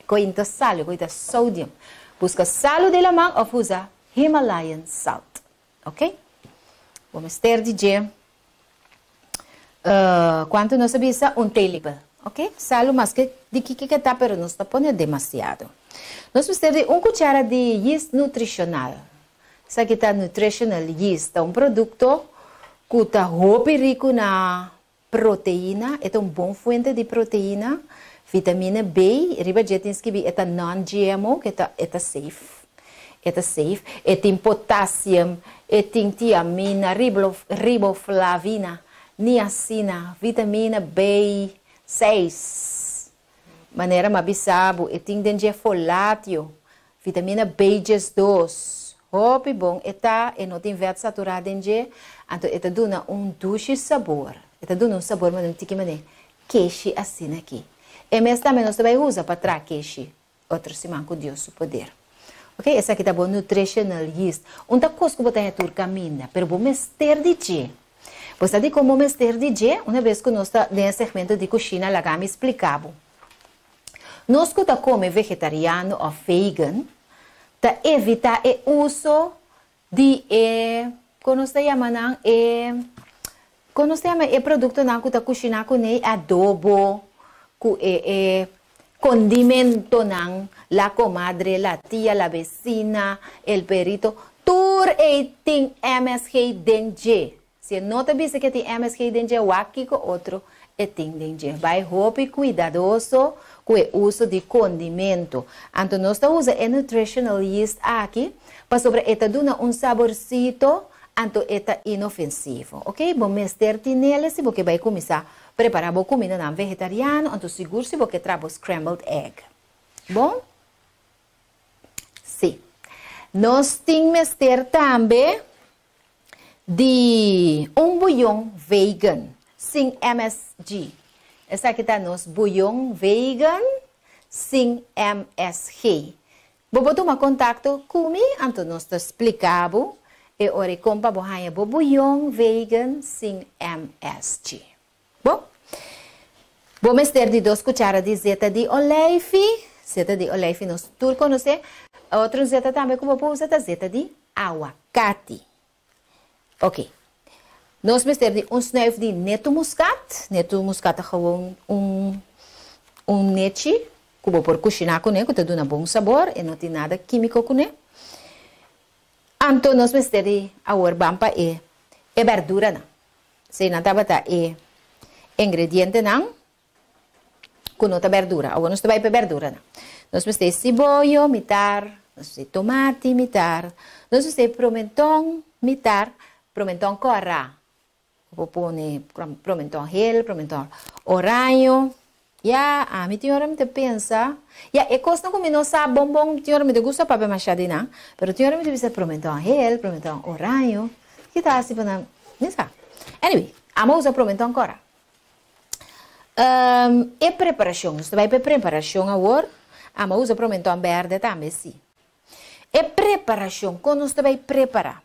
Koe no ta salu, koe ta sodium. Buska salu di laman òf usa Himalayan salt. Ok. Bo mester di dje kuantu nos a bisa? Un theelepel. Ok. Salu maske di kiko ke ta pero nos ta pone demasiado. Nos mester di un kuchara di yist nutrishonal. Esaki ta nutritional yeast. Ta un produkto ku ta hopi riku na proteina. E ta un bon fuente di proteina, vitamina B, riba dje tin skibi e ta non-GMO, ke ta e ta safe, e ta safe, e tin potassium, e tin tiamina, riboflavina, niacina, vitamina B seis, manera m'a bisa bo, e tin den dje folatio, Vitamina B 12, hopi bon e ta, e no tin vet saturá den dje, anto e ta duna un dushi sabor. E ta duna un sabor manera un tiki manera keshi asina aki. E mes tambe nos ta bai usa pa traha keshi otro siman ku Dios su poder. Ok, esaki ta bo nutritional yeast. Un ta kos ku bo ta haña tur kaminda, pero bo mester di dje. Bo sa dikon bo mester di dje? Una bes ku nos ta den e segmento di kushina laga mi splika bo. Nos ku ta kome vegetariano òf vegan ta evitá e uso di e, kon nos ta yama nan, e, kon nos ta yama e produktonan ku ta kushiná kuné, adobo, ku e e kondimentonan, la komadre, la tia, la besina, el perito, tur ei tin MSG den dje. Si e no ta bisa ke tin MSG den dje, wak kiko otro e tin den dje. Bai hopi kuidadoso ku e uso di kondimento. Anto nos ta usa e nutritional yeast aki pasobra e ta duna un saborsito anto e ta inofensivo. Ok, bo mester tinele si bo ke bai kuminsá prepará bo kumindanan vegetariano anto sigur si bo ke traha bo scrambled egg. Bon? Si. Nos tin mester tambe Di un buyon vegan sin MSG. Esaki ta nos buyon vegan sin MSG. Bo por tuma kontakto ku mi, anto nos ta splika bo e ora i kon pa bo haña bo buyon vegan sin MSG. Bo Bo mester di dos kuchara di zeta di oleifi. Zeta di oleifi nos tur konosé. Otro zeta tambe ku bo por usa ta zeta di awakati. Oké. Nos mester di un snuif di netu muskat. Netu muskat ta gewoon un un nechi ku bo por kushiná kuné ku ta duna bon sabor. E no tin nada kímiko kuné. Anto nos mester di awor ban pa e e bèrduranan. Si nan tabata e ingredientenan ku no ta berdura. Awor nos ta bai pa e berduranan. Nos mester e siboyo mitar, nos mester e tomati mitar, nos mester e promenton mitar, promenton kòrá. Bo por pone promenton hel, promenton oraño. Ya, ami tin ora mi ta pensa, ya e kosnan ku mi no sa bon bon, tin ora mi ta gusta papia masha di nan, pero tin ora mi ta bisa promenton hel, promenton oraño, ki ta hasi pa nan, mi sa. Anyway, amo usa promenton kora. E preparashon, nos ta bai pa e preparashon awor, amo usa promenton berde tambe si. E preparashon, kon nos ta bai prepara?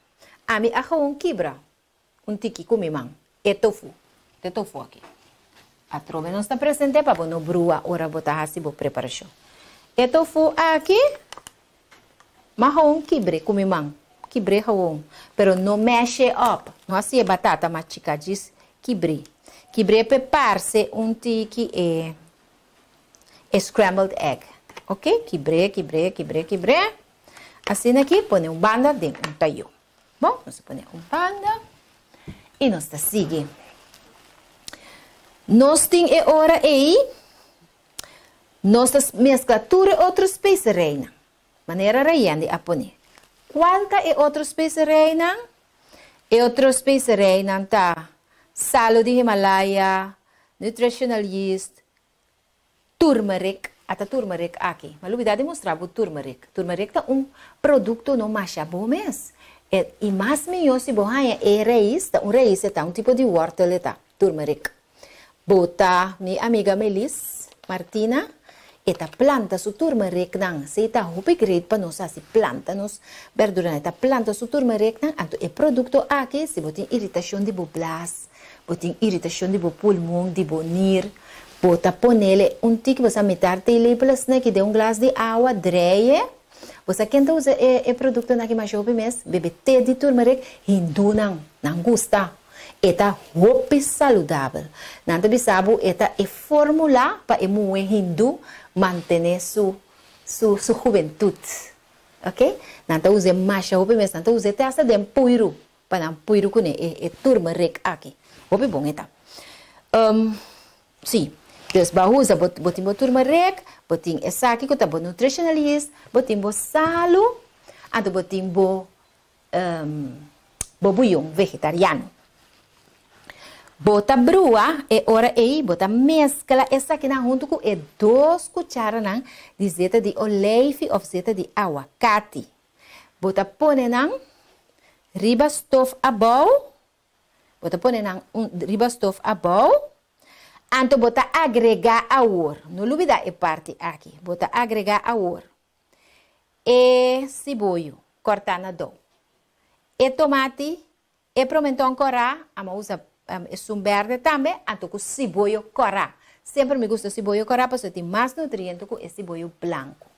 Ami a gewoon kibra Un tiki ku mi man. E tofu. E tofu aki. Atrobe nos ta present'é pa bo no brua ora bo ta hasi bo preparashon. E tofu aki, m'a gewoon kibr'é ku mi man. Kibr'é gewoon. Pero no mash'é op. No hasié batata mas chiká, djis kibr'é. Kibr'é p'e parse un tiki e e scrambled egg. Oke, kibr'é, kibr'é, kibr'é, kibr'é. Asina aki pone un banda den un tayó. Bon, nos a pone un banda i nos ta sigui. Nos tin e ora ei, nos ta meskla tur e otro spesereinan, manera Rayendi a pone. Kual ta e otro spesereinan? E otro spesereinan ta salu di Himalaya, nutritional yeast, Turmeric, ata turmeric aki. Ma lubida di mustra bo turmeric. Turmeric ta un producto no masha bo mes. E, i mas mihó si bo haña e rais, ta un rais e ta, un tipo di wortel e ta, turmeric. Bo ta mi amiga Melis Martina, e ta planta su turmericnan, si ta hopi great pa nos hasi planta nos berduranan, e ta planta su turmericnan, anto e producto aki si bo tin iritacion di bo blaas, bo tin iritacion di bo pulmon, di bo nir, bo ta ponele un tiki, bo sa mitar theelepel asina aki den un glas di awa, dreye, Bo sa ken ta usa e e produktonan aki masha hopi mes? Bebe te di turmeric, hindunan. Nan gusta. E ta hopi saludabel. Nan ta bisa bo e ta e formula pa e muhe hindu mantene su su su hubentut. Ok? Nan ta us'e masha hopi mes. Nan ta us'e te hasta den puiru pa nan puiru kuné e e turmeric aki. Hopi bon e ta. Sí. Dus bo a usa bo bo tin bo turmeric, bo tin esaki ku ta bo nutritional yeast, bo tin bo salu, anto bo tin bo bo buyon vegetariano. Bo ta brua e ora ei bo ta meskla esakinan huntu ku e dos kucharanan di zeta di oleifi òf zeta di awakati. Bo ta pone nan riba stof abou. Bo ta pone nan un riba stof abou. Anto bo ta agregá awor, no lubidá e parti aki, bo ta agregá awor e siboyo kòrtá na dou, e tomati, e promenton kòrá, amo a usa esun bèrdè tambe, anto ku siboyo kòrá. Semper mi gusta siboyo kòrá pasobra e tin mas nutriente ku e siboyo blanku.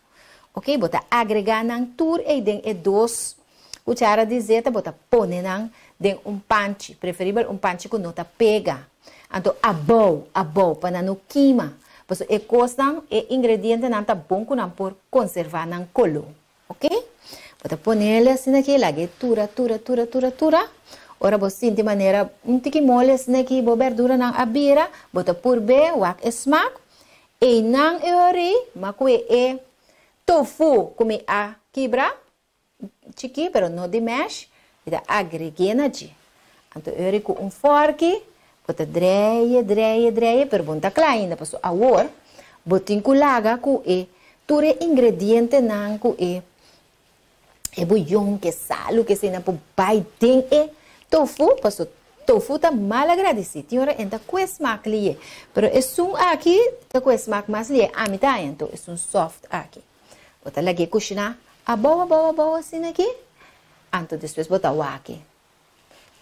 Ok, bo ta agregá nan tur ei den e dos kuchara di zeta, bo ta pone nan den un panchi, preferibel un panchi ku no ta pega. Anto abou, abou, pa nan no kima, pasobra e kosnan, e ingredientenan ta bon ku nan por konservá nan koló. Ok, bo ta pone el asina aki, laga e tura, tura, tura, tura, tura. Ora bo sinti manera un tiki mole asina aki, bo berduranan a bira, bo ta purb'é, wak e smak. Einan e ori ma kue e tofu ku mi a kibra chikí pero no di mesh, mi ta agreg'é na dje. Anto e ori ku un fòrki bo ta dreie, dreie, dreie pero bo no ta kla ainda pasobra awor bo tin ku laga ku e tur e ingredientenan ku e E buyon ke salu ke eseinan por bai den e tofu, paso tofu ta mal agradeci, tin ora en ta kue smak liye, pero esun aki ta kue smak mas liye, ami ta haña anto esun soft aki. Bo ta lag'é kushiná abou abou abou asina aki, anto despues bo ta wak-e.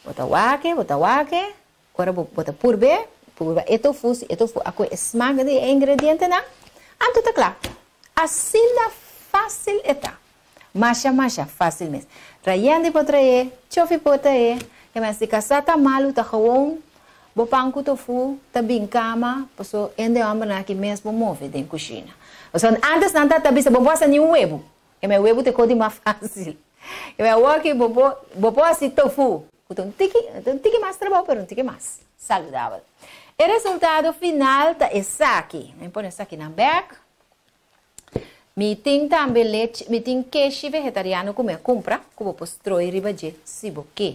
Bo ta wak-e, bo ta wak-e, ora bo bo ta purb'é, purba e tofu, si e tofu a kue e smak di e ingredientenan, anto ta kla. Asina fácil e ta. Masha masha fácil mes. Rayende por trae, chofi por trae, e mes si casá ta malu ta gewoon bo pan cu tofu ta bin cama paso hende hombernan aki mes bo move den cushina. Pasobra antes nan ta ta bisa bo no por haci ni un webu, e mes webu ta e cos di mas fácil. E mes awor aki bo por bo por haci tofu cu ta un tiki ta un tiki mas trabou pero un tiki mas saludabel. E resultado final ta esaki. Mi pone esakinan bek. Mi tin tambe lechi, mi tin keshi vegetariano ku mi a kumpra, ku bo por stroi riba dje si bo ke.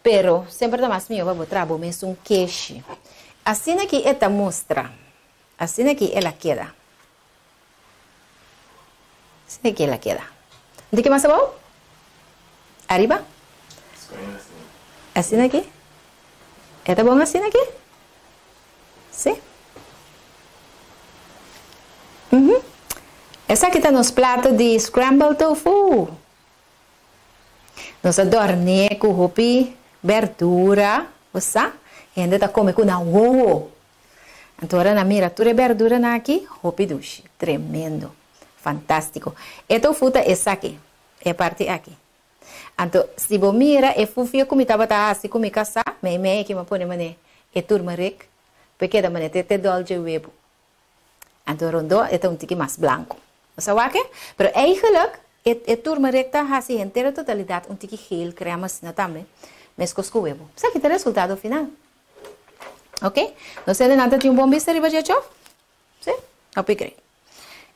Pero semper ta mas mihó pa bo traha bo mes un keshi. Asina ki e ta mustra. Asina ki el a keda. Asina ki el a keda. Un tiki mas abou? Ariba? Asina ki? E ta bon asina ki? Sí. Mhm. Esaki ta nos plato di scrambled tofu. Nos a dorné ku hopi berdura, bo sa? Hende ta kome ku nan wowo. Anto ora nan mira tur e berduranan aki, hopi dushi, tremendo, fantástiko. E tofu ta esaki, e parti aki. Anto, si bo mira e fufia ku mi tabata hasi ku mi kasá, meimei aki mi a pone manera e turmerik, pa e keda manera te te dòl dje webu. Anto rondó e ta un tiki mas blanku. Bo sa wak e? Pero eigenlik e e turmerik ta hasi henter e totalidat un tiki geel krema asina tambe, meskos ku webu. Esaki ta e resultado final. Oke? Nos hendenan ta tin un bon bista riba dje chof? Sí? Hopi great.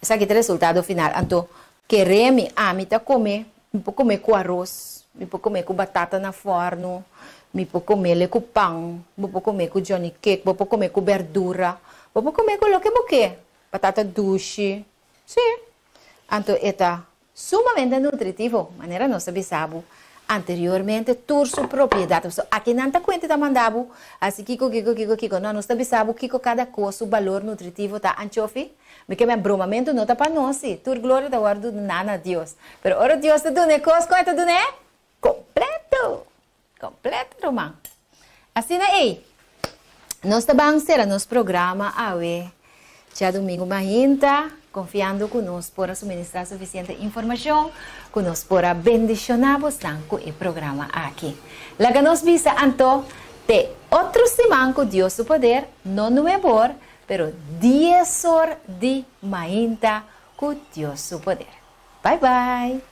Esaki ta resultado final. Anto, kere mi, ami ta kome, mi por kome ku aros, mi por kome ku batata na fòrnu, mi por komele ku pan, bo por kome ku johnny cake, bo por kome ku bèrdura, bo por kome ku loke bo ke, batata dushi, sí. Anto e ta sumamente nutritivo, manera nos a bisa bo. Anteriormente tur su propiedat. So aki nan ta kuenta ta manda bo hasi kiko kiko kiko kiko. No, nos ta bisa bo kiko kada kos su balor nutritivo ta. Anchofi, mi ke men bromamentu no ta pa nos si. Tur gloria ta wòrdu duná na Dios. Pero ora Dios ta duna e kos, kon e ta dun'é? Kompleto! Kompleto, ruman. Asina ei, nos ta ban sera nos programa awe djadumingu mainta, konfiando ku nos por a suministrá sufisiente informashon ku nos por a bendishoná bosnan ku e programa aki. Laga nos bisa anto te otro siman ku Dios su poder, no nuebor, pero diesor di mainta ku Dios su poder. Bai bai!